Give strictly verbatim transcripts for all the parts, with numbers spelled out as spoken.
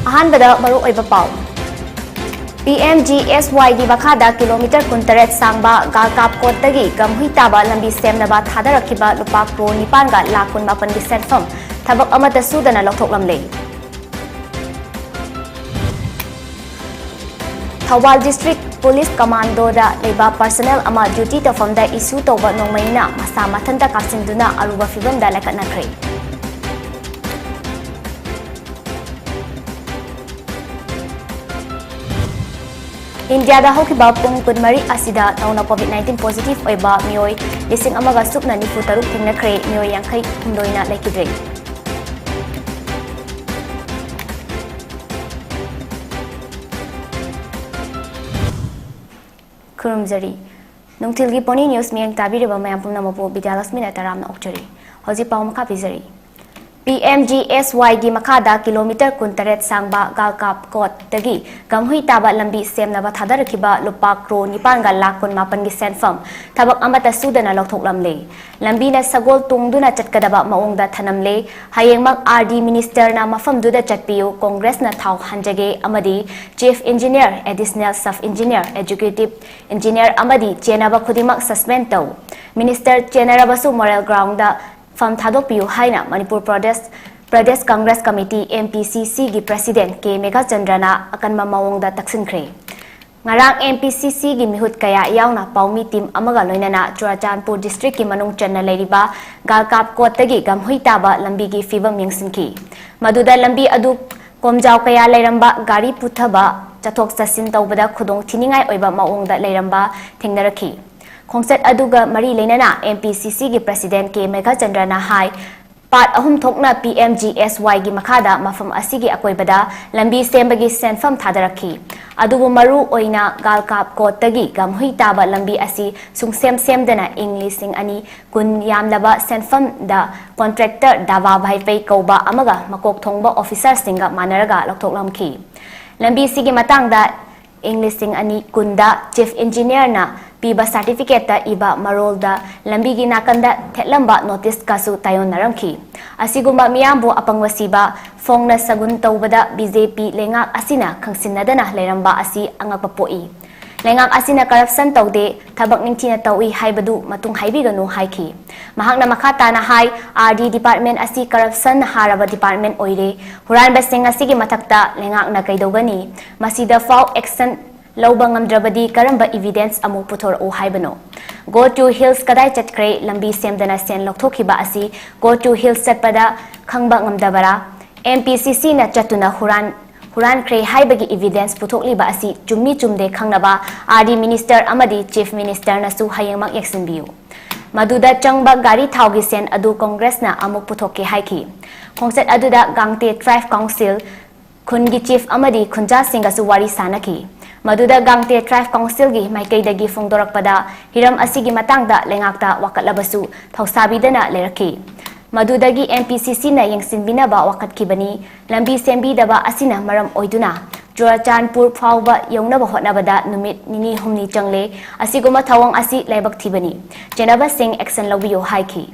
ꯑꯍꯥꯟꯕꯗ ꯃꯔꯨꯑꯣꯏꯕ ꯄꯥꯎ꯫ ꯄꯤ ꯑꯦꯝ ꯖꯤ ꯑꯦꯁ ꯋꯥꯏꯒꯤ ꯃꯈꯥꯗ ꯀꯤꯂꯣꯃꯤꯇꯔ ꯀꯨꯟꯇꯔꯦꯠ ꯁꯥꯡꯕ ꯒꯥꯜꯀꯥꯞ ꯀꯣꯠꯇꯒꯤ ꯒꯝꯍꯨꯏ ꯇꯥꯕ ꯂꯝꯕꯤ ꯁꯦꯝꯅꯕ ꯊꯥꯗꯔꯛꯈꯤꯕ ꯂꯨꯄꯥ ꯀ꯭ꯔꯣꯔ ꯅꯤꯄꯥꯟꯒ ꯂꯥꯈ ꯀꯨꯟꯃꯥꯄꯟꯒꯤ ꯁꯦꯟꯐꯝ ꯊꯕꯛ ꯑꯃꯠꯇ ꯁꯨꯗꯅ ꯂꯧꯊꯣꯛꯂꯝꯂꯦ꯫ ꯊꯧꯕꯥꯜ ꯗꯤꯁꯇ꯭ꯔꯤꯛ ꯄꯨꯂꯤꯁ ꯀꯃꯥꯟꯗꯣꯗ ꯂꯩꯕ ꯄꯔꯁꯅꯦꯜ ꯑꯃ ꯗ꯭ꯌꯨꯇꯤ ꯇꯧꯐꯝꯗ ꯏꯁꯨ ꯇꯧꯕ ꯅꯣꯡꯃꯩꯅ ꯃꯁꯥ ꯃꯊꯟꯇ ꯀꯥꯞꯁꯤꯟꯗꯨꯅ ꯑꯔꯨꯕ ꯐꯤꯕꯝꯗ ꯂꯥꯏꯀꯠꯅꯈ꯭ꯔꯦ꯫ ꯏꯟꯗꯤꯌꯥꯗ ꯍꯧꯈꯤꯕ ꯄꯨꯡ ꯀꯨꯟꯃꯔꯤ ꯑꯁꯤꯗ ꯅꯧꯅ ꯀꯣꯚꯤꯗ ꯅꯥꯏꯟꯇꯤꯟ ꯄꯣꯖꯤꯇꯤꯚ ꯑꯣꯏꯕ ꯃꯤꯑꯣꯏ ꯂꯤꯁꯤꯡ ꯑꯃꯒ ꯁꯨꯞꯅ ꯅꯤꯐꯨ ꯇꯔꯨꯛ ꯊꯦꯡꯅꯈ꯭ꯔꯦ, ꯃꯤꯑꯣꯏ ꯌꯥꯡꯈꯩ ꯍꯨꯝꯗꯣꯏꯅ ꯂꯩꯈꯤꯗ꯭ꯔꯦ꯫ ꯈꯨꯔꯨꯝꯖꯔꯤ꯫ ꯅꯨꯡꯊꯤꯜꯒꯤ ꯄꯣꯅꯤ ꯅ꯭ꯌꯨꯁ ꯃꯤꯠꯌꯦꯡ ꯇꯥꯕꯤꯔꯤꯕ ꯃꯌꯥꯝ ꯄꯨꯝꯅꯃꯛꯄꯨ ꯕꯤꯗ꯭ꯌꯥꯂꯛꯁꯃꯤꯅ ꯇꯔꯥꯝꯅ ꯑꯣꯛꯆꯔꯤ꯫ ꯍꯧꯖꯤꯛ ꯄꯥꯎ ꯃꯈꯥ ꯄꯤꯖꯔꯤ꯫ ꯄꯤ ꯑꯦꯝ ꯖꯤ ꯑꯦꯁ ꯋꯥꯏꯒꯤ ꯃꯈꯥꯗ ꯀꯤꯂꯣꯃꯤꯇꯔ ꯀꯨꯟꯇꯔꯦꯠ ꯁꯥꯡꯕ ꯒꯥꯜꯀꯥꯞ ꯀꯣꯠꯇꯒꯤ ꯒꯝꯍꯨꯏ ꯇꯥꯕ ꯂꯝꯕꯤ ꯁꯦꯝꯅꯕ ꯊꯥꯗꯔꯛꯈꯤꯕ ꯂꯨꯄꯥ ꯀ꯭ꯔꯣꯔ ꯅꯤꯄꯥꯟꯒ ꯂꯥꯈ ꯀꯨꯟꯃꯥꯄꯟꯒꯤ ꯁꯦꯟꯐꯝ ꯊꯕꯛ ꯑꯃꯠꯇ ꯁꯨꯗꯅ ꯂꯧꯊꯣꯛꯂꯝꯂꯦ꯫ ꯂꯝꯕꯤꯅ ꯁꯒꯣꯜ ꯇꯣꯡꯗꯨꯅ ꯆꯠꯀꯗꯕ ꯃꯑꯣꯡꯗ ꯊꯅꯝꯂꯦ꯫ ꯍꯌꯦꯡꯃꯛ ꯑꯥꯔ ꯗꯤ ꯃꯤꯅꯤꯁꯇꯔꯅ ꯃꯐꯝꯗꯨꯗ ꯆꯠꯄꯤꯌꯨ, ꯀꯣꯡꯒ꯭ꯔꯦꯁꯅ ꯊꯥꯎ ꯍꯟꯖꯒꯦ ꯑꯃꯗꯤ chief engineer, additional sub engineer, executive engineer ꯑꯃꯗꯤ ꯆꯦꯟꯅꯕ ꯈꯨꯗꯤꯡꯃꯛ ꯁꯁꯄꯦꯟ ꯇꯧ꯫ ꯃꯤꯅꯤꯁꯇꯔ ꯆꯦꯟꯅꯔꯕꯁꯨ ꯃꯣꯔꯦꯜ ꯒ꯭ꯔꯥꯎꯟꯗ ꯐꯝ ꯊꯥꯗꯣꯛꯄꯤꯌꯨ ꯍꯥꯏꯅ Manipur Pradesh, Pradesh Congress committee, M P ꯁꯤ ꯁꯤꯒꯤ ꯄ꯭ꯔꯁꯤꯗꯦꯟ ꯀꯦ ꯃꯦꯘꯥꯆꯟꯗ꯭ꯔꯅ ꯑꯀꯟꯕ ꯃꯑꯣꯡꯗ ꯇꯛꯁꯤꯟꯈ꯭ꯔꯦ꯫ ꯉꯔꯥꯡ ꯑꯦꯝ ꯄꯤ ꯁꯤ ꯁꯤꯒꯤ ꯃꯤꯍꯨꯠ ꯀꯌꯥ ꯌꯥꯎꯅ ꯄꯥꯎꯃꯤ ꯇꯤꯝ ꯑꯃꯒ ꯂꯣꯏꯅꯅ ꯆꯨꯔꯥꯆꯥꯟꯄꯨꯔ ꯗꯤꯁꯇ꯭ꯔꯤꯛꯀꯤ ꯃꯅꯨꯡ ꯆꯟꯅ ꯂꯩꯔꯤꯕ ꯒꯥꯜꯀꯥꯞ ꯀꯣꯠꯇꯒꯤ ꯒꯝꯍꯨꯏ ꯇꯥꯕ ꯂꯝꯕꯤꯒꯤ ꯐꯤꯕꯝ ꯌꯦꯡꯁꯤꯟꯈꯤ꯫ ꯃꯗꯨꯗ ꯂꯝꯕꯤ ꯑꯗꯨ ꯀꯣꯝꯖꯥꯎ ꯀꯌꯥ ꯂꯩꯔꯝꯕ, ꯒꯥꯔꯤ ꯄꯨꯊꯕ, ꯆꯠꯊꯣꯛ ꯆꯠꯁꯤꯟ ꯇꯧꯕꯗ ꯈꯨꯗꯣꯡ ꯊꯤꯅꯤꯡꯉꯥꯏ ꯑꯣꯏꯕ ꯃꯑꯣꯡꯗ ꯂꯩꯔꯝꯕ ꯊꯦꯡꯅꯔꯛꯈꯤ꯫ ꯈꯣꯡꯆꯠ ꯑꯗꯨꯒ ꯃꯔꯤ ꯂꯩꯅꯅ ꯑꯦꯝ ꯄꯤ ꯁꯤ ꯁꯤꯒꯤ ꯄ꯭ꯔꯁꯤꯗꯦꯟ ꯀꯦ ꯃꯦꯘꯥꯆꯟꯗ꯭ꯔꯅ ꯍꯥꯏ, ꯄꯥꯠ ꯑꯍꯨꯝ ꯊꯣꯛꯅ ꯄꯤ ꯑꯦꯝ ꯖꯤ ꯑꯦꯁ ꯋꯥꯏꯒꯤ ꯃꯈꯥꯗ ꯃꯐꯝ ꯑꯁꯤꯒꯤ ꯑꯀꯣꯏꯕꯗ ꯂꯝꯕꯤ ꯁꯦꯝꯕꯒꯤ ꯁꯦꯟꯐꯝ ꯊꯥꯗꯔꯛꯈꯤ꯫ ꯑꯗꯨꯕꯨ ꯃꯔꯨ ꯑꯣꯏꯅ ꯒꯥꯜꯀꯥꯞ ꯀꯣꯠꯇꯒꯤ ꯒꯝꯍꯨꯏ ꯇꯥꯕ ꯂꯝꯕꯤ ꯑꯁꯤ ꯁꯨꯡꯁꯦꯝ ꯁꯦꯝꯗꯅ ꯏꯪ ꯂꯤꯁꯤꯡ ꯑꯅꯤ ꯀꯨꯟ ꯌꯥꯝꯂꯕ ꯁꯦꯟꯐꯝꯗ ꯀꯣꯟꯇ꯭ꯔꯦꯛꯇꯔ ꯗꯥꯕꯥ ꯚꯥꯏꯄꯩ ꯀꯧꯕ ꯑꯃꯒ ꯃꯀꯣꯛ ꯊꯣꯡꯕ ꯑꯣꯐꯤꯁꯥꯔꯁꯤꯡꯒ ꯃꯥꯟꯅꯔꯒ ꯂꯧꯊꯣꯛꯂꯝꯈꯤ꯫ ꯂꯝꯕꯤꯁꯤꯒꯤ ꯃꯇꯥꯡꯗ ꯏꯪ ꯂꯤꯁꯤꯡ ꯑꯅꯤ ꯀꯨꯟꯗ ꯆꯤꯐ ꯏꯟꯖꯤꯅꯤꯌꯔꯅ ꯄꯤꯕ ꯁꯥꯔꯇꯤꯐꯤꯀꯦꯠꯇ ꯏꯕ ꯃꯔꯣꯜꯗ ꯂꯝꯕꯤꯒꯤ ꯅꯥꯀꯟꯗ ꯊꯦꯠꯂꯝꯕ ꯅꯣꯇꯤꯁꯀꯁꯨ ꯇꯥꯏꯌꯣꯟꯅꯔꯝꯈꯤ꯫ ꯑꯁꯤꯒꯨꯝꯕ ꯃꯤꯌꯥꯝꯕꯨ ꯑꯄꯪꯕ ꯁꯤꯕ, ꯐꯣꯡꯅ ꯁꯒꯨꯟ ꯇꯧꯕꯗ ꯕꯤ ꯖꯦ ꯄꯤ ꯂꯩꯉꯥꯛ ꯑꯁꯤꯅ ꯈꯪꯁꯤꯟꯅꯗꯅ ꯂꯩꯔꯝꯕ ꯑꯁꯤ ꯑꯉꯛꯄ ꯄꯣꯛꯏ꯫ ꯂꯩꯉꯥꯛ ꯑꯁꯤꯅ ꯀꯔꯞꯁꯟ ꯇꯧꯗꯦ, ꯊꯕꯛ ꯅꯤꯡꯊꯤꯅ ꯇꯧꯏ ꯍꯥꯏꯕꯗꯨ ꯃꯇꯨꯡ ꯍꯥꯏꯕꯤꯒꯅꯨ ꯍꯥꯏꯈꯤ꯫ ꯃꯍꯥꯛꯅ ꯃꯈꯥ ꯇꯥꯅ ꯍꯥꯏ, ꯑꯥꯔ ꯗꯤ ꯗꯤꯄꯥꯔꯠꯃꯦꯟ ꯑꯁꯤ ꯀꯔꯞꯁꯟ ꯍꯥꯔꯕ ꯗꯤꯄꯥꯔꯠꯃꯦꯟ ꯑꯣꯏꯔꯦ꯫ ꯍꯨꯔꯥꯟꯕꯁꯤꯡ ꯑꯁꯤꯒꯤ ꯃꯊꯛꯇ ꯂꯩꯉꯥꯛꯅ ꯀꯩꯗꯧꯒꯅꯤ? ꯃꯁꯤꯗ ꯐꯥꯎ ꯑꯦꯛꯁꯟ ꯂꯧꯕ ꯉꯝꯗ꯭ꯔꯕꯗꯤ ꯀꯔꯝꯕ ꯏꯚꯤꯗꯦꯟꯁ ꯑꯃꯨꯛ ꯄꯨꯊꯣꯔꯛꯎ ꯍꯥꯏꯕꯅꯣ? Go to Hills ꯀꯗꯥꯏ ꯆꯠꯈ꯭ꯔꯦ? ꯂꯝꯕꯤ ꯁꯦꯝꯗꯅ ꯁꯦꯟ ꯂꯧꯊꯣꯛꯈꯤꯕ ꯑꯁꯤ Go to Hills ꯆꯠꯄꯗ ꯈꯪꯕ ꯉꯝꯗꯕꯔꯥ? ꯑꯦꯝ ꯄꯤ ꯁꯤ ꯁꯤꯅ ꯆꯠꯇꯨꯅ ꯍꯨꯔꯥꯟ-, ꯍꯨꯔꯥꯟꯈ꯭ꯔꯦ ꯍꯥꯏꯕꯒꯤ ꯏꯚꯤꯗꯦꯟꯁ ꯄꯨꯊꯣꯛꯂꯤꯕ ꯑꯁꯤ ꯆꯨꯝꯃꯤ ꯆꯨꯝꯗꯦ ꯈꯪꯅꯕ ꯑꯥꯔ ꯗꯤ ꯃꯤꯅꯤꯁꯇꯔ ꯑꯃꯗꯤ ꯆꯤꯐ ꯃꯤꯅꯤꯁꯇꯔꯅꯁꯨ ꯍꯌꯦꯡꯃꯛ ꯌꯦꯡꯁꯤꯟꯕꯤꯌꯨ꯫ ꯃꯗꯨꯗ ꯆꯪꯕ ꯒꯥꯔꯤ ꯊꯥꯎꯒꯤ ꯁꯦꯟ ꯑꯗꯨ ꯀꯣꯡꯒ꯭ꯔꯦꯁꯅ ꯑꯃꯨꯛ ꯄꯨꯊꯣꯛꯀꯦ ꯍꯥꯏꯈꯤ꯫ ꯈꯣꯡꯆꯠ ꯑꯗꯨꯗ ꯒꯥꯡꯇꯦ ꯇ꯭ꯔꯥꯏꯕ ꯀꯥꯎꯟꯁꯤꯜ, ꯈꯨꯟꯒꯤ ꯆꯤꯐ ꯑꯃꯗꯤ ꯈꯨꯟꯖꯥꯁꯤꯡꯒꯁꯨ ꯋꯥꯔꯤ ꯁꯥꯅꯈꯤ꯫ ꯃꯗꯨꯗ ꯒꯥꯡꯇꯦ ꯇ꯭ꯔꯥꯏꯕ ꯀꯥꯎꯟꯁꯤꯜꯒꯤ ꯃꯥꯏꯀꯩꯗꯒꯤ ꯐꯣꯡꯗꯣꯔꯛꯄꯗ ꯍꯤꯔꯝ ꯑꯁꯤꯒꯤ ꯃꯇꯥꯡꯗ ꯂꯩꯉꯥꯛꯇ ꯋꯥꯀꯠꯂꯕꯁꯨ ꯊꯧꯁꯥꯕꯤꯗꯅ ꯂꯩꯔꯛꯈꯤ꯫ ꯃꯗꯨꯗꯒꯤ ꯑꯦꯝ ꯄꯤ ꯁꯤ ꯁꯤꯅ ꯌꯦꯡꯁꯤꯟꯕꯤꯅꯕ ꯋꯥꯀꯠꯈꯤꯕꯅꯤ꯫ ꯂꯝꯕꯤ ꯁꯦꯝꯕꯤꯗꯕ ꯑꯁꯤꯅ ꯃꯔꯝ ꯑꯣꯏꯗꯨꯅ ꯆꯨꯔꯆꯥꯟꯄꯨꯔ ꯐꯥꯎꯕ ꯌꯧꯅꯕ ꯍꯣꯠꯅꯕꯗ ꯅꯨꯃꯤꯠ ꯅꯤꯅꯤ ꯍꯨꯝꯅꯤ ꯆꯪꯂꯦ꯫ ꯑꯁꯤꯒꯨꯝꯕ ꯊꯧꯑꯣꯡ ꯑꯁꯤ ꯂꯥꯏꯕꯛ ꯊꯤꯕꯅꯤ꯫ ꯆꯦꯟꯅꯕꯁꯤꯡ ꯑꯦꯛꯁꯟ ꯂꯧꯕꯤꯌꯨ ꯍꯥꯏꯈꯤ꯫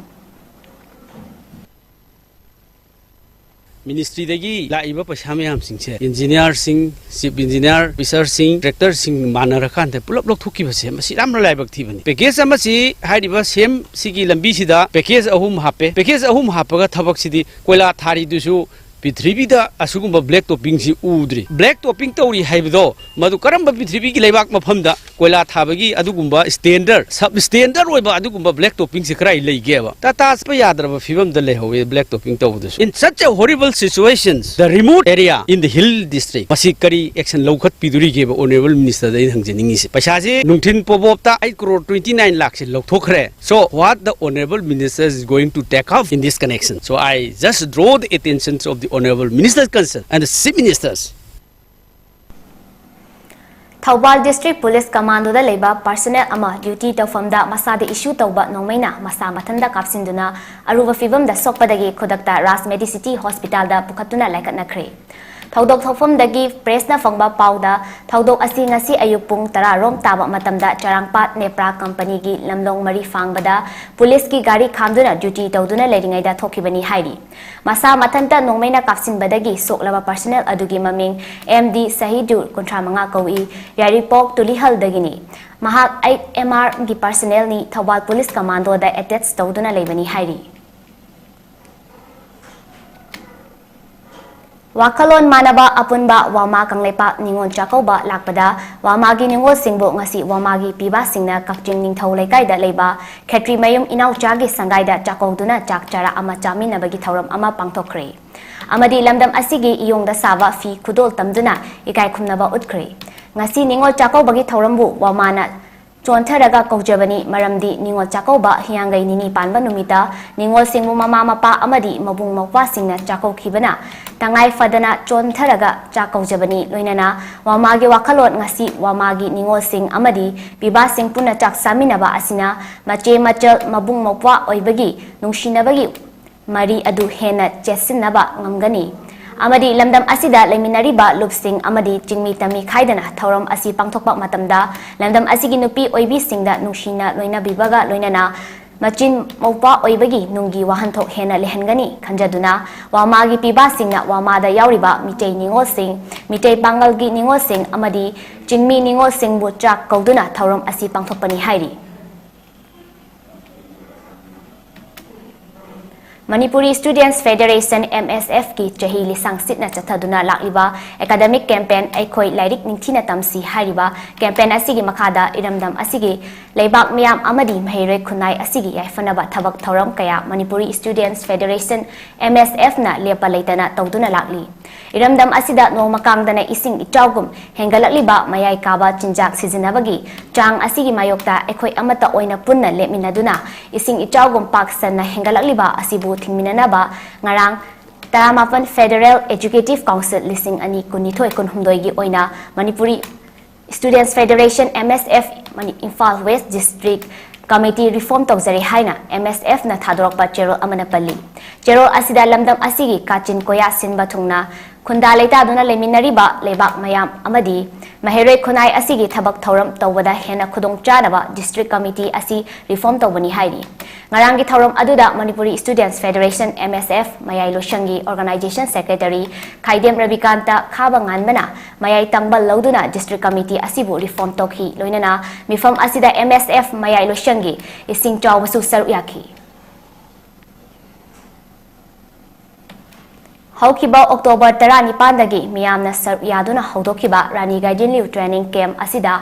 ꯃꯤꯅꯤꯁꯇ꯭ꯔꯤꯗꯒꯤ ꯂꯥꯛꯏꯕ ꯄꯩꯁꯥ ꯃꯌꯥꯝꯁꯤꯡꯁꯦ ꯏꯟꯖꯤꯅꯤꯌꯥꯔꯁꯤꯡ, ꯆꯤꯐ ꯏꯟꯖꯤꯅꯤꯌꯥꯔ ꯑꯣꯐꯤꯁꯥꯔꯁꯤꯡ, ꯗꯤꯔꯦꯛꯇꯔꯁꯤꯡ ꯃꯥꯟꯅꯔꯀꯥꯟꯗ ꯄꯨꯂꯞ ꯂꯧꯊꯣꯛꯈꯤꯕꯁꯦ ꯃꯁꯤ ꯌꯥꯝꯅ ꯂꯥꯏꯕꯛ ꯊꯤꯕꯅꯤ꯫ ꯄꯦꯀꯦꯖ ꯑꯃꯁꯤ ꯍꯥꯏꯔꯤꯕ ꯁꯦꯝ ꯁꯤꯒꯤ ꯂꯝꯕꯤꯁꯤꯗ ꯄꯦꯀꯦꯖ ꯑꯍꯨꯝ ꯍꯥꯞꯄꯦ꯫ ꯄꯦꯀꯦꯖ ꯑꯍꯨꯝ ꯍꯥꯞꯄꯒ ꯊꯕꯛꯁꯤꯗꯤ ꯀꯣꯏꯂꯥ ꯊꯥꯔꯤꯗꯨꯁꯨ ꯄ꯭ꯔꯤꯊꯤꯕꯤꯗ ꯑꯁꯤꯒꯨꯝꯕ ꯕ꯭ꯂꯦꯛ ꯇꯣꯞꯄꯤꯡꯁꯤ ꯎꯗ꯭ꯔꯤ꯫ ꯕ꯭ꯂꯦꯛ ꯇꯣꯞꯄꯤꯡ ꯇꯧꯔꯤ ꯍꯥꯏꯕꯗꯣ ꯃꯗꯨ ꯀꯔꯝꯕ ꯄ꯭ꯔꯤꯊꯤꯕꯤꯒꯤ ꯂꯩꯕꯥꯛ ꯃꯐꯝꯗ ꯀꯣꯏꯂꯥ ꯊꯥꯕꯒꯤ ꯑꯗꯨꯒꯨꯝꯕ ꯁ꯭ꯇꯦꯟꯗꯔ, ꯁꯕ ꯁ꯭ꯇꯦꯟꯗꯔ ꯑꯣꯏꯕ ꯑꯗꯨꯒꯨꯝꯕ ꯕ꯭ꯂꯦꯛ ꯇꯣꯞꯄꯤꯡꯁꯦ ꯀꯗꯥꯏ ꯂꯩꯒꯦꯕ? ꯇꯥꯇꯥ ꯆꯠꯄ ꯌꯥꯗ꯭ꯔꯕ ꯐꯤꯕꯝꯗ ꯂꯩꯍꯧꯋꯦ ꯕ꯭ꯂꯦꯛ ꯇꯣꯞꯄꯤꯡ ꯇꯧꯕꯗꯨꯁꯨ꯫ In such a horrible situations, the remote area in the hill district, ꯃꯁꯤ ꯀꯔꯤ ꯑꯦꯛꯁꯟ ꯂꯧꯈꯠꯄꯤꯗꯣꯔꯤꯒꯦꯕ ꯑꯣꯅꯔꯦꯕꯜ ꯃꯤꯅꯤꯁꯇꯔꯗ ꯑꯩꯅ ꯍꯪꯖꯅꯤꯡꯉꯤꯁꯦ? ꯄꯩꯁꯥꯁꯦ ꯅꯨꯡꯊꯤꯟ ꯄꯣꯕꯣꯞꯇ eight crore twenty nine ꯂꯥꯛꯁꯦ ꯂꯧꯊꯣꯛꯈ꯭ꯔꯦ꯫ So what the honorable minister is going to take up in this connection? So I just draw the attention of the honorable minister's concern and the chief minister's. Thoubal district police ꯀꯃꯥꯟꯗꯣꯗ ꯂꯩꯕ personnel ꯑꯃ duty ꯇꯧꯐꯝꯗ ꯃꯁꯥꯗ ꯏꯁꯨ ꯇꯧꯕ ꯅꯣꯡꯃꯩꯅ ꯃꯁꯥ ꯃꯊꯟꯇ ꯀꯥꯞꯁꯤꯟꯗꯨꯅ ꯑꯔꯨꯕ ꯐꯤꯚꯝꯗ ꯁꯣꯛꯄꯗꯒꯤ ꯈꯨꯗꯛꯇ ꯔꯥꯖ ꯃꯦꯗꯤꯁꯤꯇꯤ ꯍꯣꯁꯄꯤꯇꯥꯜꯗ ꯄꯨꯈꯠꯇꯨꯅ ꯂꯥꯏꯀꯠꯅꯈ꯭ꯔꯦ꯫ ꯊꯧꯗꯣꯛ ꯊꯣꯛꯐꯝꯗꯒꯤ ꯄ꯭ꯔꯦꯁꯅ ꯐꯪꯕ ꯄꯥꯎꯗ, ꯊꯧꯗꯣꯛ ꯑꯁꯤ ꯉꯁꯤ ꯑꯌꯨꯛ ꯄꯨꯡ ꯇꯔꯥ ꯔꯣꯝ ꯇꯥꯕ ꯃꯇꯝꯗ ꯆꯔꯥꯡꯄꯥꯠ ꯅꯦꯄ꯭ꯔꯥ ꯀꯝꯄꯅꯤꯒꯤ ꯂꯝꯂꯣꯡ ꯃꯔꯤ ꯐꯥꯡꯕꯗ ꯄꯨꯂꯤꯁꯀꯤ ꯒꯥꯔꯤ ꯈꯥꯝꯗꯨꯅ ꯗ꯭ꯌꯨꯇꯤ ꯇꯧꯗꯨꯅ ꯂꯩꯔꯤꯉꯩꯗ ꯊꯣꯛꯈꯤꯕꯅꯤ ꯍꯥꯏꯔꯤ꯫ ꯃꯁꯥ ꯃꯊꯟꯇ ꯅꯣꯡꯃꯩꯅ ꯀꯥꯞꯁꯤꯟꯕꯗꯒꯤ ꯁꯣꯛꯂꯕ ꯄꯔꯁꯅꯦꯜ ꯑꯗꯨꯒꯤ ꯃꯃꯤꯡ ꯑꯦꯝ ꯗꯤ ꯁꯍꯤꯗꯨ, ꯀꯨꯟꯊ꯭ꯔꯥ ꯃꯉꯥ ꯀꯧꯏ, ꯌꯥꯏꯔꯤꯄꯣꯛ ꯇꯨꯂꯤꯍꯜꯗꯒꯤꯅꯤ꯫ ꯃꯍꯥꯛ ꯑꯩꯠ ꯑꯦꯝ ꯑꯥꯔꯒꯤ ꯄꯔꯁꯅꯦꯜꯅꯤ, ꯊꯧꯕꯥꯜ ꯄꯨꯂꯤꯁ ꯀꯃꯥꯟꯗꯣꯗ ꯑꯦꯇꯦꯆ ꯇꯧꯗꯨꯅ ꯂꯩꯕꯅꯤ ꯍꯥꯏꯔꯤ꯫ ꯋꯥꯈꯜꯂꯣꯟ ꯃꯥꯟꯅꯕ ꯑꯄꯨꯟꯕ ꯋꯥꯃꯥ ꯀꯪꯂꯩꯄꯥꯛ ꯅꯤꯉꯣꯜ ꯆꯥꯛꯀꯧꯕ ꯂꯥꯛꯄꯗ, ꯋꯥꯃꯥꯒꯤ ꯅꯤꯉꯣꯜꯁꯤꯡꯕꯨ ꯉꯁꯤ ꯋꯥꯃꯥꯒꯤ ꯄꯤꯕꯥꯁꯤꯡꯅ ꯀꯛꯆꯤꯡ ꯅꯤꯡꯊꯧ ꯂꯩꯀꯥꯏꯗ ꯂꯩꯕ ꯈꯦꯇ꯭ꯔꯤꯃꯌꯨꯝ ꯏꯅꯥꯎꯆꯥꯒꯤ ꯁꯪꯒꯥꯏꯗ ꯆꯥꯛꯀꯧꯗꯨꯅ ꯆꯥꯛ ꯆꯔꯥ ꯑꯃ ꯆꯥꯃꯤꯟꯅꯕꯒꯤ ꯊꯧꯔꯝ ꯑꯃ ꯄꯥꯡꯊꯣꯛꯈ꯭ꯔꯦ꯫ ꯑꯃꯗꯤ ꯂꯝꯗꯝ ꯑꯁꯤꯒꯤ ꯏꯌꯣꯡꯗ ꯁꯥꯕ ꯐꯤ ꯈꯨꯗꯣꯜ ꯇꯝꯗꯨꯅ ꯏꯀꯥꯏ ꯈꯨꯝꯅꯕ ꯎꯠꯈ꯭ꯔꯦ꯫ ꯉꯁꯤ ꯅꯤꯉꯣꯜ ꯆꯥꯛꯀꯧꯕꯒꯤ ꯊꯧꯔꯝꯕꯨ ꯋꯥꯃꯥꯅ ꯆꯣꯟꯊꯔꯒ ꯀꯧꯖꯕꯅꯤ, ꯃꯔꯝꯗꯤ ꯅꯤꯉꯣꯜ ꯆꯥꯛꯀꯧꯕ ꯍꯤꯌꯥꯡꯒꯩ ꯅꯤꯅꯤ ꯄꯥꯟꯕ ꯅꯨꯃꯤꯠꯇ ꯅꯤꯉꯣꯜꯁꯤꯡꯕꯨ ꯃꯃꯥ ꯃꯄꯥ ꯑꯃꯗꯤ ꯃꯕꯨꯡ ꯃꯧꯄ꯭ꯋꯥꯁꯤꯡꯅ ꯆꯥꯛꯀꯧꯈꯤꯕꯅ ꯇꯉꯥꯏ ꯐꯗꯅ ꯆꯣꯟꯊꯔꯒ ꯆꯥꯛ ꯀꯧꯖꯕꯅꯤ꯫ ꯂꯣꯏꯅꯅ ꯋꯥꯃꯥꯒꯤ ꯋꯥꯈꯜꯂꯣꯟ ꯉꯁꯤ ꯋꯥꯃꯥꯒꯤ ꯅꯤꯉꯣꯜꯁꯤꯡ ꯑꯃꯗꯤ ꯄꯤꯕꯥꯁꯤꯡ ꯄꯨꯟꯅ ꯆꯥꯛ ꯆꯥꯃꯤꯟꯅꯕ ꯑꯁꯤꯅ ꯃꯆꯦ ꯃꯆꯜ ꯃꯕꯨꯡ ꯃꯧꯄ꯭ꯋꯥ ꯑꯣꯏꯕꯒꯤ ꯅꯨꯡꯁꯤꯅꯕꯒꯤ ꯃꯔꯤ ꯑꯗꯨ ꯍꯦꯟꯅ ꯆꯦꯠꯁꯤꯟꯅꯕ ꯉꯝꯒꯅꯤ꯫ ꯑꯃꯗꯤ ꯂꯝꯗꯝ ꯑꯁꯤꯗ ꯂꯩꯃꯤꯟꯅꯔꯤꯕ ꯂꯨꯞꯁꯤꯡ ꯑꯃꯗꯤ ꯆꯤꯡꯃꯤ ꯇꯝꯃꯤ ꯈꯥꯏꯗꯅ ꯊꯧꯔꯝ ꯑꯁꯤ ꯄꯥꯡꯊꯣꯛꯄ ꯃꯇꯝꯗ ꯂꯝꯗꯝ ꯑꯁꯤꯒꯤ ꯅꯨꯄꯤ ꯑꯣꯏꯕꯤꯁꯤꯡꯗ ꯅꯨꯡꯁꯤꯅ ꯂꯣꯏꯅꯕꯤꯕꯒ ꯂꯣꯏꯅꯅ ꯃꯆꯤꯟ ꯃꯧꯄ꯭ꯋꯥ ꯑꯣꯏꯕꯒꯤ ꯅꯨꯡꯒꯤ ꯋꯥꯍꯟꯊꯣꯛ ꯍꯦꯟꯅ ꯂꯩꯍꯟꯒꯅꯤ ꯈꯟꯖꯗꯨꯅ ꯋꯥꯃꯥꯒꯤ ꯄꯤꯕꯥꯁꯤꯡꯅ ꯋꯥꯃꯥꯗ ꯌꯥꯎꯔꯤꯕ ꯃꯤꯇꯩ ꯅꯤꯉꯣꯜꯁꯤꯡ, ꯃꯤꯇꯩ ꯄꯥꯉꯜꯒꯤ ꯅꯤꯉꯣꯜꯁꯤꯡ ꯑꯃꯗꯤ ꯆꯤꯡꯃꯤ ꯅꯤꯉꯣꯜꯁꯤꯡꯕꯨ ꯆꯥꯛ ꯀꯧꯗꯨꯅ ꯊꯧꯔꯝ ꯑꯁꯤ ꯄꯥꯡꯊꯣꯛꯄꯅꯤ ꯍꯥꯏꯔꯤ꯫ ꯃꯅꯤꯄꯨꯔꯤ ꯁ꯭ꯇꯨꯗꯦꯟꯠꯁ ꯐꯦꯗꯔꯦꯁꯟ, ꯑꯦꯝ ꯑꯦꯁ ꯑꯦꯐꯀꯤ ꯆꯍꯤ ꯂꯤꯁꯥꯡ ꯁꯤꯠꯅ ꯆꯠꯊꯗꯨꯅ ꯂꯥꯛꯂꯤꯕ ꯑꯦꯀꯥꯗꯃꯤꯛ ꯀꯦꯝꯄꯦꯟ ꯑꯩꯈꯣꯏ ꯂꯥꯏꯔꯤꯛ ꯅꯤꯡꯊꯤꯅ ꯇꯝꯁꯤ ꯍꯥꯏꯔꯤꯕ ꯀꯦꯝꯄꯦꯟ ꯑꯁꯤꯒꯤ ꯃꯈꯥꯗ ꯏꯔꯝꯗꯝ ꯑꯁꯤꯒꯤ ꯂꯩꯕꯥꯛ ꯃꯤꯌꯥꯝ ꯑꯃꯗꯤ ꯃꯍꯩꯔꯣꯏ ꯈꯨꯟꯅꯥꯏ ꯑꯁꯤꯒꯤ ꯌꯥꯏꯐꯅꯕ ꯊꯕꯛ ꯊꯧꯔꯝ ꯀꯌꯥ ꯃꯅꯤꯄꯨꯔꯤ ꯁ꯭ꯇꯨꯗꯦꯟꯠꯁ ꯐꯦꯗꯔꯦꯁꯟ, ꯑꯦꯝ ꯑꯦꯁ ꯑꯦꯐꯅ ꯂꯦꯞꯄ ꯂꯩꯇꯅ ꯇꯧꯗꯨꯅ ꯂꯥꯛꯂꯤ꯫ ꯏꯔꯝꯗꯝ ꯑꯁꯤꯗ ꯅꯣꯡꯃ ꯀꯥꯡꯗꯅ ꯏꯁꯤꯡ ꯏꯆꯥꯎꯒꯨꯝ ꯍꯦꯟꯒꯠꯂꯛꯂꯤꯕ ꯃꯌꯥꯏ ꯀꯥꯕ ꯆꯤꯟꯖꯥꯛ ꯁꯤꯖꯤꯟꯅꯕꯒꯤ ꯆꯥꯡ ꯑꯁꯤꯒꯤ ꯃꯥꯌꯣꯛꯇ ꯑꯩꯈꯣꯏ ꯑꯃꯠꯇ ꯑꯣꯏꯅ ꯄꯨꯟꯅ ꯂꯦꯞꯃꯤꯟꯅꯗꯨꯅ ꯏꯁꯤꯡ ꯏꯆꯥꯎꯒꯨꯝ ꯄꯥꯛ ꯁꯟꯅ ꯍꯦꯟꯒꯠꯂꯛꯂꯤꯕ ꯑꯁꯤꯕꯨ ꯊꯤꯡꯃꯤꯟꯅꯅꯕ ꯉꯔꯥꯡ ꯇꯔꯥꯃꯥꯄꯟ Federal Executive Council ꯂꯤꯁꯤꯡ ꯑꯅꯤ ꯀꯨꯟꯅꯤꯊꯣꯏ ꯀꯨꯟꯍꯨꯝꯗꯣꯏꯒꯤ ꯑꯣꯏꯅ Manipuri Students Federation, M S F, ꯃꯅꯤ-, Imphal West District Committee reform ꯇꯧꯖꯔꯦ ꯍꯥꯏꯅ M S F ꯅ ꯊꯥꯗꯣꯔꯛꯄ ꯆꯦꯔꯣꯜ ꯑꯃꯅ ꯄꯜꯂꯤ꯫ ꯆꯦꯔꯣꯜ ꯑꯁꯤꯗ ꯂꯝꯗꯝ ꯑꯁꯤꯒꯤ ꯀꯥꯆꯤꯟ ꯀꯣꯌꯥ ꯁꯤꯟꯕ ꯊꯨꯡꯅ ꯈꯨꯟꯗꯥ ꯂꯩꯇꯥꯗꯨꯅ ꯂꯩꯃꯤꯟꯅꯔꯤꯕ ꯂꯩꯕꯥꯛ ꯃꯌꯥꯝ ꯑꯃꯗꯤ ꯃꯍꯩꯔꯣꯏ ꯈꯨꯟꯅꯥꯏ ꯑꯁꯤꯒꯤ ꯊꯕꯛ ꯊꯧꯔꯝ ꯇꯧꯕꯗ ꯍꯦꯟꯅ ꯈꯨꯗꯣꯡꯆꯥꯅꯕ district committee ꯑꯁꯤ reform ꯇꯧꯕꯅꯤ ꯍꯥꯏꯔꯤ꯫ ꯉꯔꯥꯡꯒꯤ ꯊꯧꯔꯝ ꯑꯗꯨꯗ Manipuri Students Federation, M S F, ꯃꯌꯥꯏ ꯂꯣꯏꯁꯪꯒꯤ organization secretary ꯈꯥꯏꯗꯦꯝ ꯔꯕꯤꯀꯥꯟꯇ ꯈꯥꯕ ꯉꯥꯟꯕꯅ ꯃꯌꯥꯏ ꯇꯪꯕ ꯂꯧꯗꯨꯅ district committee ꯑꯁꯤꯕꯨ reform ꯇꯧꯈꯤ꯫ ꯂꯣꯏꯅꯅ ꯃꯤꯐꯝ ꯑꯁꯤꯗ M S F ꯃꯌꯥꯏ ꯂꯣꯏꯁꯪꯒꯤ ꯏꯁꯤꯡ ꯆꯥꯎꯕꯁꯨ ꯁꯔꯨꯛ ꯌꯥꯈꯤ꯫ ꯍꯧꯈꯤꯕ October ꯇꯔꯥꯅꯤꯄꯥꯟꯗꯒꯤ ꯃꯤꯌꯥꯝꯅ ꯁꯔꯨꯛ ꯌꯥꯗꯨꯅ ꯍꯧꯗꯣꯛꯈꯤꯕ ꯔꯥꯅꯤ ꯒꯥꯏꯗꯤꯟꯂꯤꯌꯨ training camp ꯑꯁꯤꯗ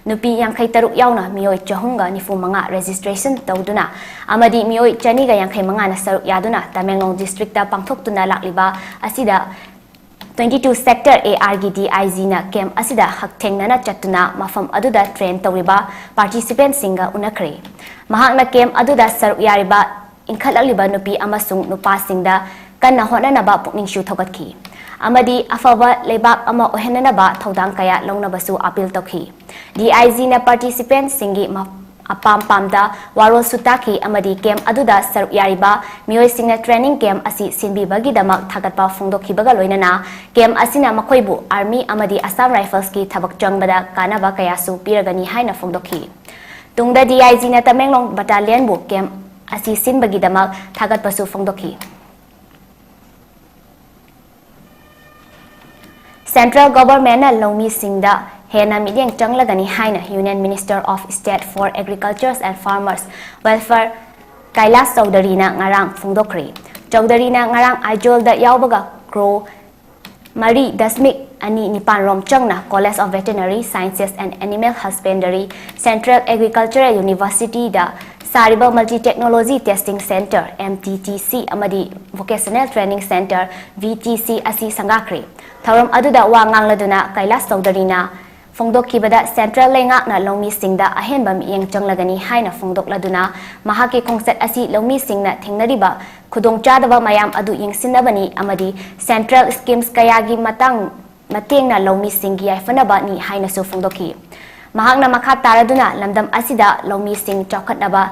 ꯅꯨꯄꯤ ꯌꯥꯡꯈꯩ ꯇꯔꯨꯛ ꯌꯥꯎꯅ ꯃꯤꯑꯣꯏ ꯆꯍꯨꯝꯒ ꯅꯤꯐꯨ ꯃꯉꯥ registration ꯇꯧꯗꯨꯅ ꯑꯃꯗꯤ ꯃꯤꯑꯣꯏ ꯆꯅꯤꯒ ꯌꯥꯡꯈꯩ ꯃꯉꯥꯅ ꯁꯔꯨꯛ ꯌꯥꯗꯨꯅ ꯇꯃꯦꯡꯂꯣꯡ district ꯇ ꯄꯥꯡꯊꯣꯛꯇꯨꯅ ꯂꯥꯛꯂꯤꯕ ꯑꯁꯤꯗ twenty two sector A R ꯒꯤ D I G ꯅ camp ꯑꯁꯤꯗ ꯍꯛꯊꯦꯡꯅꯅ ꯆꯠꯇꯨꯅ ꯃꯐꯝ ꯑꯗꯨꯗ train ꯇꯧꯔꯤꯕ participant ꯁꯤꯡꯒ ꯎꯅꯈ꯭ꯔꯦ꯫ ꯃꯍꯥꯛꯅ camp ꯑꯗꯨꯗ ꯁꯔꯨꯛ ꯌꯥꯔꯤꯕ ꯏꯟꯈꯠꯂꯛꯂꯤꯕ ꯅꯨꯄꯤ ꯑꯃꯁꯨꯡ ꯅꯨꯄꯥꯁꯤꯡꯗ ꯀꯟꯅ ꯍꯣꯠꯅꯅꯕ ꯄꯨꯛꯅꯤꯡꯁꯨ ꯊꯧꯒꯠꯈꯤ ꯑꯃꯗꯤ ꯑꯐꯕ ꯂꯩꯕꯥꯛ ꯑꯃ ꯑꯣꯏꯍꯟꯅꯅꯕ ꯊꯧꯗꯥꯡ ꯀꯌꯥ ꯂꯧꯅꯕꯁꯨ appeal ꯇꯧꯈꯤ꯫ D I G ꯅ participant ꯁꯤꯡꯒꯤ ꯃ-, ꯑꯄꯥꯝ ꯄꯥꯝꯗ ꯋꯥꯔꯣꯜꯁꯨ ꯇꯥꯈꯤ ꯑꯃꯗꯤ camp ꯑꯗꯨꯗ ꯁꯔꯨꯛ ꯌꯥꯔꯤꯕ ꯃꯤꯑꯣꯏꯁꯤꯡꯅ training camp ꯑꯁꯤ ꯁꯤꯟꯕꯤꯕꯒꯤꯗꯃꯛ ꯊꯥꯒꯠꯄ ꯐꯣꯡꯗꯣꯛꯈꯤꯕꯒ ꯂꯣꯏꯅꯅ camp ꯑꯁꯤꯅ ꯃꯈꯣꯏꯕꯨ Army ꯑꯃꯗꯤ Assam Rifles ꯀꯤ ꯊꯕꯛ ꯆꯪꯕꯗ ꯀꯥꯟꯅꯕ ꯀꯌꯥꯁꯨ ꯄꯤꯔꯒꯅꯤ ꯍꯥꯏꯅ ꯐꯣꯡꯗꯣꯛꯈꯤ꯫ ꯇꯨꯡꯗ D I G ꯅ ꯇꯃꯦꯡꯂꯣꯡ battalion ꯕꯨ camp ꯑꯁꯤ ꯁꯤꯟꯕꯒꯤꯗꯃꯛ ꯊꯥꯒꯠꯄꯁꯨ ꯐꯣꯡꯗꯣꯛꯈꯤ꯫ Central Government ꯅ ꯂꯧꯃꯤꯁꯤꯡꯗ ꯍꯦꯟꯅ ꯃꯤꯠꯌꯦꯡ ꯆꯪꯂꯒꯅꯤ ꯍꯥꯏꯅ Union Minister of State for Agriculture and Farmers Welfare ꯀꯩꯂꯥꯁ ꯆꯧꯙꯔꯤꯅ ꯉꯔꯥꯡ ꯐꯣꯡꯗꯣꯛꯈ꯭ꯔꯦ꯫ ꯆꯧꯙꯔꯤꯅ ꯉꯔꯥꯡ ꯑꯥꯏꯖꯣꯜꯗ ꯌꯥꯎꯕꯒ crore ꯃꯔꯤ ꯗꯁꯃꯤꯛ ꯑꯅꯤ ꯅꯤꯄꯥꯟ ꯔꯣꯝ ꯆꯪꯅ College of Veterinary Sciences and Animal Husbandry, Central Agricultural University ꯗ ꯁꯥꯔꯤꯕ Multi Technology Testing Centre, M T T C, ꯑꯃꯗꯤ Vocational Training Centre, V T C, ꯑꯁꯤ ꯁꯪꯒꯥꯈ꯭ꯔꯦ꯫ ꯊꯧꯔꯝ ꯑꯗꯨꯗ ꯋꯥ ꯉꯥꯡꯂꯗꯨꯅ ꯀꯩꯂꯥꯁ ꯆꯧꯙꯔꯤꯅ ꯐꯣꯡꯗꯣꯛꯈꯤꯕꯗ, Central ꯂꯩꯉꯥꯛꯅ ꯂꯧꯃꯤꯁꯤꯡꯗ ꯑꯍꯦꯟꯕ ꯃꯤꯠꯌꯦꯡ ꯆꯪꯂꯒꯅꯤ ꯍꯥꯏꯅ ꯐꯣꯡꯗꯣꯛꯂꯗꯨꯅ, ꯃꯍꯥꯛꯀꯤ ꯈꯣꯡꯆꯠ ꯑꯁꯤ ꯂꯧꯃꯤꯁꯤꯡꯅ ꯊꯦꯡꯅꯔꯤꯕ ꯈꯨꯗꯣꯡꯆꯥꯗꯕ ꯃꯌꯥꯝ ꯑꯗꯨ ꯌꯦꯡꯁꯤꯟꯅꯕꯅꯤ ꯑꯃꯗꯤ Central schemes ꯀꯌꯥꯒꯤ ꯃꯇꯥꯡ ꯃꯇꯦꯡꯅ ꯂꯧꯃꯤꯁꯤꯡꯒꯤ ꯌꯥꯏꯐꯅꯕꯅꯤ ꯍꯥꯏꯅꯁꯨ ꯐꯣꯡꯗꯣꯛꯈꯤ꯫ ꯃꯍꯥꯛꯅ ꯃꯈꯥ ꯇꯥꯔꯗꯨꯅ ꯂꯝꯗꯝ ꯑꯁꯤꯗ ꯂꯧꯃꯤꯁꯤꯡ ꯆꯥꯎꯈꯠꯅꯕ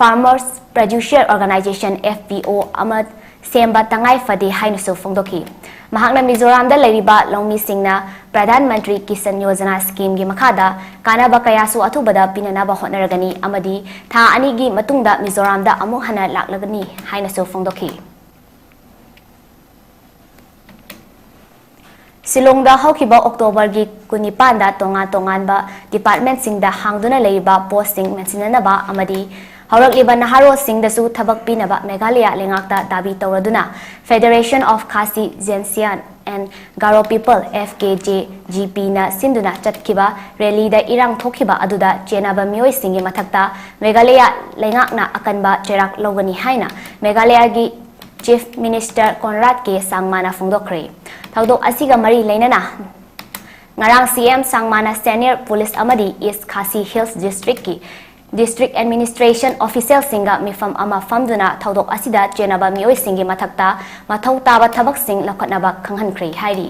Farmers Producer Organization, F P O, ꯑꯃ ꯁꯦꯝꯕ ꯇꯉꯥꯏ ꯐꯗꯦ ꯍꯥꯏꯅꯁꯨ ꯐꯣꯡꯗꯣꯛꯈꯤ꯫ ꯃꯍꯥꯛꯅ ꯃꯤꯖꯣꯔꯥꯝꯗ ꯂꯩꯔꯤꯕ ꯂꯧꯃꯤꯁꯤꯡꯅ ꯄ꯭ꯔꯙꯥꯟ ꯃꯟꯇ꯭ꯔꯤ ꯀꯤꯁꯟ ꯌꯣꯖꯅꯥ ꯁ꯭ꯀꯤꯝꯒꯤ ꯃꯈꯥꯗ ꯀꯥꯟꯅꯕ ꯀꯌꯥꯁꯨ ꯑꯊꯨꯕꯗ ꯄꯤꯅꯅꯕ ꯍꯣꯠꯅꯔꯒꯅꯤ ꯑꯃꯗꯤ ꯊꯥ ꯑꯅꯤꯒꯤ ꯃꯇꯨꯡꯗ ꯃꯤꯖꯣꯔꯥꯝꯗ ꯑꯃꯨꯛ ꯍꯟꯅ ꯂꯥꯛꯂꯒꯅꯤ ꯍꯥꯏꯅꯁꯨ ꯐꯣꯡꯗꯣꯛꯈꯤ꯫ ꯁꯤꯂꯣꯡꯗ ꯍꯧꯈꯤꯕ ꯑꯣꯛꯇꯣꯕꯔꯒꯤ ꯀꯨꯟꯅꯤꯄꯥꯟꯗ ꯇꯣꯉꯥꯟ ꯇꯣꯉꯥꯟꯕ ꯗꯤꯄꯥꯔꯠꯃꯦꯟꯠꯁꯤꯡꯗ ꯍꯥꯡꯗꯨꯅ ꯂꯩꯔꯤꯕ ꯄꯣꯁꯁꯤꯡ ꯃꯦꯟꯁꯤꯟꯅꯅꯕ ꯑꯃꯗꯤ ꯍꯧꯔꯛꯂꯤꯕ ꯅꯍꯥꯔꯣꯜꯁꯤꯡꯗꯁꯨ ꯊꯕꯛ ꯄꯤꯅꯕ ꯃꯦꯘꯥꯂꯌꯥ ꯂꯩꯉꯥꯛꯇ ꯗꯥꯕꯤ ꯇꯧꯔꯗꯨꯅ Federation of Khasi Jaintia and Garo People, F K J G P ꯅ ꯁꯤꯟꯗꯨꯅ ꯆꯠꯈꯤꯕ ꯔꯦꯂꯤꯗ ꯏꯔꯥꯡ ꯊꯣꯛꯈꯤꯕ ꯑꯗꯨꯗ ꯆꯦꯟꯅꯕ ꯃꯤꯑꯣꯏꯁꯤꯡꯒꯤ ꯃꯊꯛꯇ ꯃꯦꯘꯥꯂꯌꯥ ꯂꯩꯉꯥꯛꯅ ꯑꯀꯟꯕ ꯆꯩꯔꯥꯛ ꯂꯧꯒꯅꯤ ꯍꯥꯏꯅ ꯃꯦꯘꯥꯂꯌꯥꯒꯤ Chief Minister Conrad K Sangma ꯅ ꯐꯣꯡꯗꯣꯛꯈ꯭ꯔꯦ꯫ ꯊꯧꯗꯣꯛ ꯑꯁꯤꯒ ꯃꯔꯤ ꯂꯩꯅꯅ ꯉꯔꯥꯡ C M ꯁꯥꯡꯃꯥꯅ senior police ꯑꯃꯗꯤ East Khasi Hills District ꯀꯤ District Administration Official ꯁꯤꯡꯒ ꯃꯤꯐꯝ ꯑꯃ ꯐꯝꯗꯨꯅ ꯊꯧꯗꯣꯛ ꯑꯁꯤꯗ ꯆꯦꯟꯅꯕ ꯃꯤꯑꯣꯏꯁꯤꯡꯒꯤ ꯃꯊꯛꯇ ꯃꯊꯧ ꯇꯥꯕ ꯊꯕꯛꯁꯤꯡ ꯂꯧꯈꯠꯅꯕ ꯈꯪꯍꯟꯈ꯭ꯔꯦ ꯍꯥꯏꯔꯤ꯫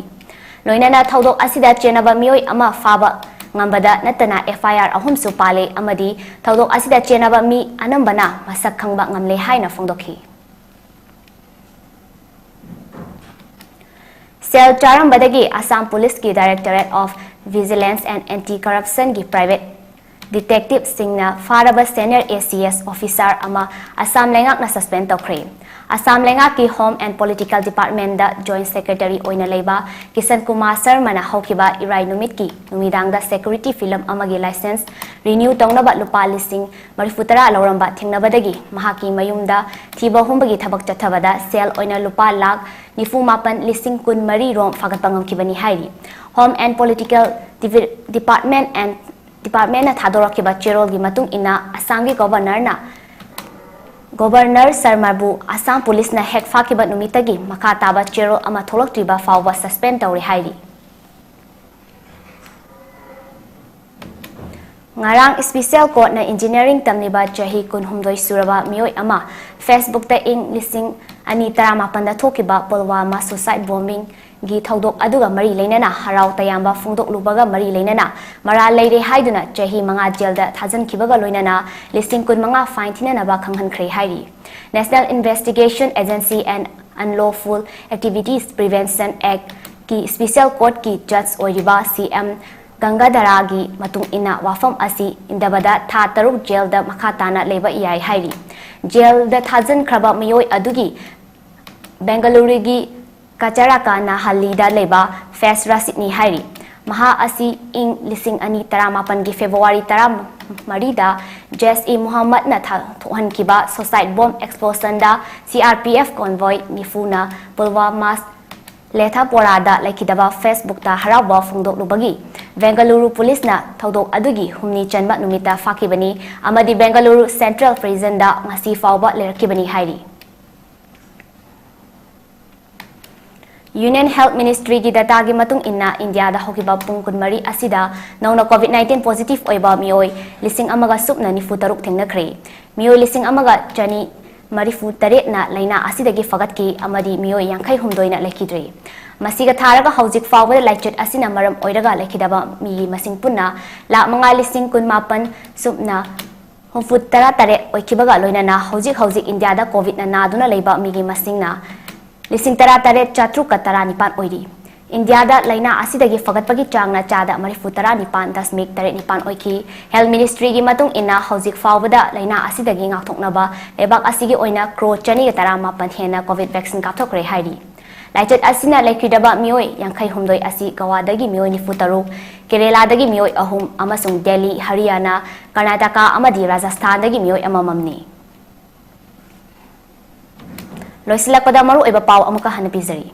ꯂꯣꯏꯅꯅ ꯊꯧꯗꯣꯛ ꯑꯁꯤꯗ ꯆꯦꯟꯅꯕ ꯃꯤꯑꯣꯏ ꯑꯃ ꯐꯥꯕ ꯉꯝꯕꯗ ꯅꯠꯇꯅ F I R ꯑꯍꯨꯝꯁꯨ ꯄꯥꯜꯂꯦ ꯑꯃꯗꯤ ꯊꯧꯗꯣꯛ ꯑꯁꯤꯗ ꯆꯦꯟꯅꯕ ꯃꯤ ꯑꯅꯝꯕꯅ ꯃꯁꯛ ꯈꯪꯕ ꯉꯝꯂꯦ ꯍꯥꯏꯅ ꯐꯣꯡꯗꯣꯛꯈꯤ꯫ ꯁꯦꯜ ꯆꯥꯔꯝꯕꯗꯒꯤ ꯑꯁꯥꯝ ꯄꯨꯂꯤꯁꯀꯤ Directorate of Vigilance and Anti Corruption ꯒꯤ private detective ꯁꯤꯡꯅ ꯐꯥꯔꯕ senior A C S officer ꯑꯃ ꯑꯁꯥꯝ ꯂꯩꯉꯥꯛꯅ suspend ꯇꯧꯈ꯭ꯔꯦ꯫ ꯑꯁꯥꯝ ꯂꯩꯉꯥꯛꯀꯤ Home and Political Department the Joint Secretary ꯑꯣꯏꯅ ꯂꯩꯕ ꯀꯤꯁꯟ ꯀꯨꯃꯥꯔ ꯁꯔꯃꯅ ꯍꯧꯈꯤꯕ ꯏꯔꯥꯏ ꯅꯨꯃꯤꯠꯀꯤ ꯅꯨꯃꯤꯗꯥꯡꯗ security film ꯑꯃꯒꯤ license renew ꯇꯧꯅꯕ ꯂꯨꯄꯥ ꯂꯤꯁꯤꯡ ꯃꯔꯤꯐꯨꯇꯔꯥ ꯂꯧꯔꯝꯕ ꯊꯦꯡꯅꯕꯗꯒꯤ ꯃꯍꯥꯛꯀꯤ ꯃꯌꯨꯝꯗ ꯊꯤꯕ ꯍꯨꯝꯕꯒꯤ ꯊꯕꯛ ꯆꯠꯊꯕꯗ ꯁꯦꯜ ꯑꯣꯏꯅ ꯂꯨꯄꯥ ꯂꯥꯈ ꯅꯤꯐꯨ ꯃꯥꯄꯟ ꯂꯤꯁꯤꯡ ꯀꯨꯟ ꯃꯔꯤ ꯔꯣꯝ ꯐꯥꯒꯠꯄ ꯉꯝꯈꯤꯕꯅꯤ ꯍꯥꯏꯔꯤ꯫ Home and Political Devi-, Department and Department ꯅ ꯊꯥꯗꯣꯔꯛꯈꯤꯕ ꯆꯦꯔꯣꯜꯒꯤ ꯃꯇꯨꯡ ꯏꯟꯅ ꯑꯁꯥꯝꯒꯤ Governor ꯅ, Governor ꯁꯔꯃꯕꯨ ꯑꯁꯥꯝ ꯄꯨꯂꯤꯁꯅ ꯍꯦꯛ ꯐꯥꯈꯤꯕ ꯅꯨꯃꯤꯠꯇꯒꯤ ꯃꯈꯥ ꯇꯥꯕ ꯆꯦꯔꯣꯜ ꯑꯃ ꯊꯣꯛꯂꯛꯇ꯭ꯔꯤꯕ ꯐꯥꯎꯕ suspend ꯇꯧꯔꯦ ꯍꯥꯏꯔꯤ꯫ ꯉꯔꯥꯡ special court ꯅ engineering ꯇꯝꯂꯤꯕ ꯆꯍꯤ ꯀꯨꯟꯍꯨꯝꯗꯣꯏ ꯁꯨꯔꯕ ꯃꯤꯑꯣꯏ ꯑꯃ Facebook ꯇ ꯏꯪ ꯂꯤꯁꯤꯡ ꯑꯅꯤ ꯇꯔꯥꯃꯥꯄꯟꯗ ꯊꯣꯛꯈꯤꯕ ꯄꯨꯜꯋꯥꯃꯥ suicide bombing ꯒꯤ ꯊꯧꯗꯣꯛ ꯑꯗꯨꯒ ꯃꯔꯤ ꯂꯩꯅꯅ ꯍꯔꯥꯎ ꯇꯌꯥꯝꯕ ꯐꯣꯡꯗꯣꯛꯂꯨꯕꯒ ꯃꯔꯤ ꯂꯩꯅꯅ ꯃꯔꯥꯜ ꯂꯩꯔꯦ ꯍꯥꯏꯗꯨꯅ ꯆꯍꯤ ꯃꯉꯥ ꯖꯦꯜꯗ ꯊꯥꯖꯤꯟꯈꯤꯕꯒ ꯂꯣꯏꯅꯅ ꯂꯤꯁꯤꯡ ꯀꯨꯟ ꯃꯉꯥ fine ꯊꯤꯅꯅꯕ ꯈꯪꯍꯟꯈ꯭ꯔꯦ ꯍꯥꯏꯔꯤ꯫ National Investigation Agency and Unlawful Activities Prevention Act ꯀꯤ Special Court ꯀꯤ judge ꯑꯣꯏꯔꯤꯕ ꯁꯤ ꯑꯦꯝ ꯒꯪꯒꯥꯙꯔꯥꯒꯤ ꯃꯇꯨꯡ ꯏꯟꯅ ꯋꯥꯐꯝ ꯑꯁꯤ ꯏꯟꯗꯕꯗ ꯊꯥ ꯇꯔꯨꯛ ꯖꯦꯜꯗ ꯃꯈꯥ ꯇꯥꯅ ꯂꯩꯕ ꯌꯥꯏ ꯍꯥꯏꯔꯤ꯫ ꯖꯦꯜꯗ ꯊꯥꯖꯤꯟꯈ꯭ꯔꯕ ꯃꯤꯑꯣꯏ ꯑꯗꯨꯒꯤ ꯕꯦꯡꯒꯂꯨꯔꯨꯒꯤ ꯀꯆꯔꯥꯀꯥ ꯅꯍꯜꯂꯤꯗ ꯂꯩꯕ ꯐꯦꯁ ꯔꯥꯁꯤꯗꯅꯤ ꯍꯥꯏꯔꯤ꯫ ꯃꯍꯥꯛ ꯑꯁꯤ ꯏꯪ ꯂꯤꯁꯤꯡ ꯑꯅꯤ ꯇꯔꯥꯃꯥꯄꯟꯒꯤ ꯐꯦꯕ꯭ꯔꯨꯋꯥꯔꯤ ꯇꯔꯥꯃꯔꯤꯗ ꯖꯦꯁ ꯏ ꯃꯨꯍꯝꯃꯗꯅ ꯊꯥ-, ꯊꯣꯛꯍꯟꯈꯤꯕ suicide bomb explosionꯗ C R P F convoy ꯅꯤꯐꯨꯅ ꯄꯨꯜꯋꯥꯃꯥ ꯂꯦꯊꯥꯄꯣꯔꯥꯗ ꯂꯩꯈꯤꯗꯕ Facebookꯇ ꯍꯔꯥꯎꯕ ꯐꯣꯡꯗꯣꯛꯂꯨꯕꯒꯤ ꯕꯦꯡꯒꯂꯨꯔꯨ ꯄꯨꯂꯤꯁꯅ ꯊꯧꯗꯣꯛ ꯑꯗꯨꯒꯤ ꯍꯨꯝꯅꯤ ꯆꯟꯕ ꯅꯨꯃꯤꯠꯇ ꯐꯥꯈꯤꯕꯅꯤ ꯑꯃꯗꯤ ꯕꯦꯡꯒꯂꯨꯔꯨ Central Prisonꯗ ꯉꯁꯤ ꯐꯥꯎꯕ ꯂꯩꯔꯛꯈꯤꯕꯅꯤ ꯍꯥꯏꯔꯤ꯫ Union Health Ministryꯒꯤ dataꯒꯤ ꯃꯇꯨꯡ ꯏꯟꯅ, ꯏꯟꯗꯤꯌꯥꯗ ꯍꯧꯈꯤꯕ ꯄꯨꯡ ꯀꯨꯟꯃꯔꯤ ꯑꯁꯤꯗ ꯅꯧꯅ COVID nineteen positive ꯑꯣꯏꯕ ꯃꯤꯑꯣꯏ ꯂꯤꯁꯤꯡ ꯑꯃꯒ ꯁꯨꯞꯅ ꯅꯤꯐꯨ ꯇꯔꯨꯛ ꯊꯦꯡꯅꯈ꯭ꯔꯦ꯫ ꯃꯤꯑꯣꯏ ꯂꯤꯁꯤꯡ ꯑꯃꯒ ꯆꯅꯤ ꯃꯔꯤꯐꯨ ꯇꯔꯦꯠꯅ ꯂꯥꯏꯅꯥ ꯑꯁꯤꯗꯒꯤ ꯐꯒꯠꯈꯤ ꯑꯃꯗꯤ ꯃꯤꯑꯣꯏ ꯌꯥꯡꯈꯩ ꯍꯨꯝꯗꯣꯏꯅ ꯂꯩꯈꯤꯗ꯭ꯔꯦ꯫ ꯃꯁꯤꯒ ꯊꯥꯔꯒ ꯍꯧꯖꯤꯛ ꯐꯥꯎꯕꯗ ꯂꯥꯏꯆꯠ ꯑꯁꯤꯅ ꯃꯔꯝ ꯑꯣꯏꯔꯒ ꯂꯩꯈꯤꯗꯕ ꯃꯤꯒꯤ ꯃꯁꯤꯡ ꯄꯨꯟꯅ ꯂꯥꯈ ꯃꯉꯥ ꯂꯤꯁꯤꯡ ꯀꯨꯟꯃꯥꯄꯟ ꯁꯨꯞꯅ ꯍꯨꯝꯐꯨ ꯇꯔꯥ ꯇꯔꯦꯠ ꯑꯣꯏꯈꯤꯕꯒ ꯂꯣꯏꯅꯅ ꯍꯧꯖꯤꯛ ꯍꯧꯖꯤꯛ ꯏꯟꯗꯤꯌꯥꯗ COVIDꯅ ꯅꯥꯗꯨꯅ ꯂꯩꯕ ꯃꯤꯒꯤ ꯃꯁꯤꯡꯅ ꯂꯤꯁꯤꯡ ꯇꯔꯥ ꯇꯔꯦꯠ ꯆꯥꯇ꯭ꯔꯨꯛꯀ ꯇꯔꯥ ꯅꯤꯄꯥꯟ ꯑꯣꯏꯔꯤ꯫ ꯏꯟꯗꯤꯌꯥꯗ ꯂꯥꯏꯅꯥ ꯑꯁꯤꯗꯒꯤ ꯐꯒꯠꯄꯒꯤ ꯆꯥꯡꯅ ꯆꯥꯗ ꯃꯔꯤꯐꯨ ꯇꯔꯥ ꯅꯤꯄꯥꯟ ꯗꯁꯃꯤꯛ ꯇꯔꯦꯠ ꯅꯤꯄꯥꯟ ꯑꯣꯏꯈꯤ꯫ Health Ministryꯒꯤ ꯃꯇꯨꯡ ꯏꯟꯅ, ꯍꯧꯖꯤꯛ ꯐꯥꯎꯕꯗ ꯂꯥꯏꯅꯥ ꯑꯁꯤꯗꯒꯤ ꯉꯥꯛꯊꯣꯛꯅꯕ ꯂꯩꯕꯥꯛ ꯑꯁꯤꯒꯤ ꯑꯣꯏꯅ ꯀ꯭ꯔꯣꯔ ꯆꯅꯤꯒ ꯇꯔꯥꯃꯥꯄꯟ ꯍꯦꯟꯅ COVID vaccine ꯀꯥꯞꯊꯣꯛꯈ꯭ꯔꯦ ꯍꯥꯏꯔꯤ꯫ ꯂꯥꯏꯆꯠ ꯑꯁꯤꯅ ꯂꯩꯈꯤꯗꯕ ꯃꯤꯑꯣꯏ ꯌꯥꯡꯈꯩ ꯍꯨꯝꯗꯣꯏ ꯑꯁꯤ ꯒꯋꯥꯗꯒꯤ ꯃꯤꯑꯣꯏ ꯅꯤꯐꯨ ꯇꯔꯨꯛ, ꯀꯦꯔꯦꯂꯥꯗꯒꯤ ꯃꯤꯑꯣꯏ ꯑꯍꯨꯝ ꯑꯃꯁꯨꯡ ꯗꯦꯜꯂꯤ, ꯍꯔꯤꯌꯥꯅꯥ, ꯀꯔꯅꯥꯇꯀꯥ ꯑꯃꯗꯤ ꯔꯥꯖꯁꯊꯥꯟꯗꯒꯤ ꯃꯤꯑꯣꯏ ꯑꯃꯃꯝꯅꯤ꯫ ꯂꯣꯏꯁꯤꯜꯂꯛꯄꯗ ꯃꯔꯨꯑꯣꯏꯕ ꯄꯥꯎ ꯑꯃꯨꯛꯀ ꯍꯟꯅ ꯄꯤꯖꯔꯤ꯫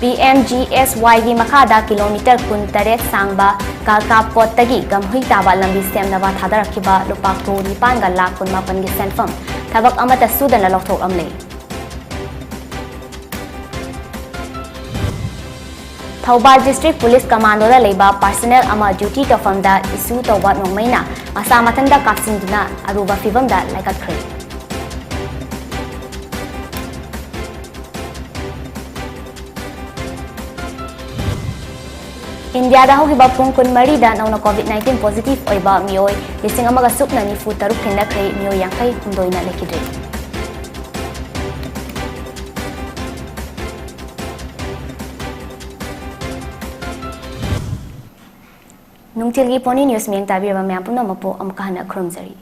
P M G S Yꯒꯤ ꯃꯈꯥꯗ ꯀꯤꯂꯣꯃꯤꯇꯔ ꯀꯨꯟꯇꯔꯦꯠ ꯁꯥꯡꯕ ꯀꯥꯜꯀꯥꯄꯣꯠꯇꯒꯤ ꯒꯝꯍꯨꯏ ꯇꯥꯕ ꯂꯝꯕꯤ ꯁꯦꯝꯅꯕ ꯊꯥꯗꯔꯛꯈꯤꯕ ꯂꯨꯄꯥ ꯀ꯭ꯔꯣꯔ ꯅꯤꯄꯥꯟꯒ ꯂꯥꯈ ꯀꯨꯟꯃꯥꯄꯟꯒꯤ ꯁꯦꯟꯐꯝ ꯊꯕꯛ ꯑꯃꯠꯇ ꯁꯨꯗꯅ ꯂꯧꯊꯣꯛꯂꯝꯂꯦ꯫ ꯊꯧꯕꯥꯜ District Police Commandoꯗ ꯂꯩꯕ personnel ꯑꯃ duty ꯇꯧꯐꯝꯗ issue ꯇꯧꯕ ꯅꯣꯡꯃꯩꯅ ꯃꯁꯥ ꯃꯊꯟꯇ ꯀꯥꯞꯁꯤꯟꯗꯨꯅ ꯑꯔꯨꯕ ꯐꯤꯚꯝꯗ ꯂꯩꯈꯠꯈ꯭ꯔꯦ꯫ ꯏꯟꯗꯤꯌꯥꯗ ꯍꯧꯈꯤꯕ ꯄꯨꯡ ꯀꯨꯟꯃꯔꯤꯗ ꯅꯧꯅ COVID nineteen positive ꯑꯣꯏꯕ ꯃꯤꯑꯣꯏ ꯂꯤꯁꯤꯡ ꯑꯃꯒ ꯁꯨꯞꯅ ꯅꯤꯐꯨ ꯇꯔꯨꯛ ꯊꯦꯡꯅꯈ꯭ꯔꯦ, ꯃꯤꯑꯣꯏ ꯌꯥꯡꯈꯩ ꯍꯨꯝꯗꯣꯏꯅ ꯂꯩꯈꯤꯗ꯭ꯔꯦ꯫ ꯅꯨꯡꯊꯤꯜꯒꯤ ꯄꯣꯅꯤ ꯅ꯭ꯌꯨꯁ ꯃꯤꯠꯌꯦꯡ ꯇꯥꯕꯤꯔꯕ ꯃꯌꯥꯝ ꯄꯨꯝꯅꯃꯛꯄꯨ ꯑꯃꯨꯛꯀ ꯍꯟꯅ ꯈꯨꯔꯨꯝꯖꯔꯤ꯫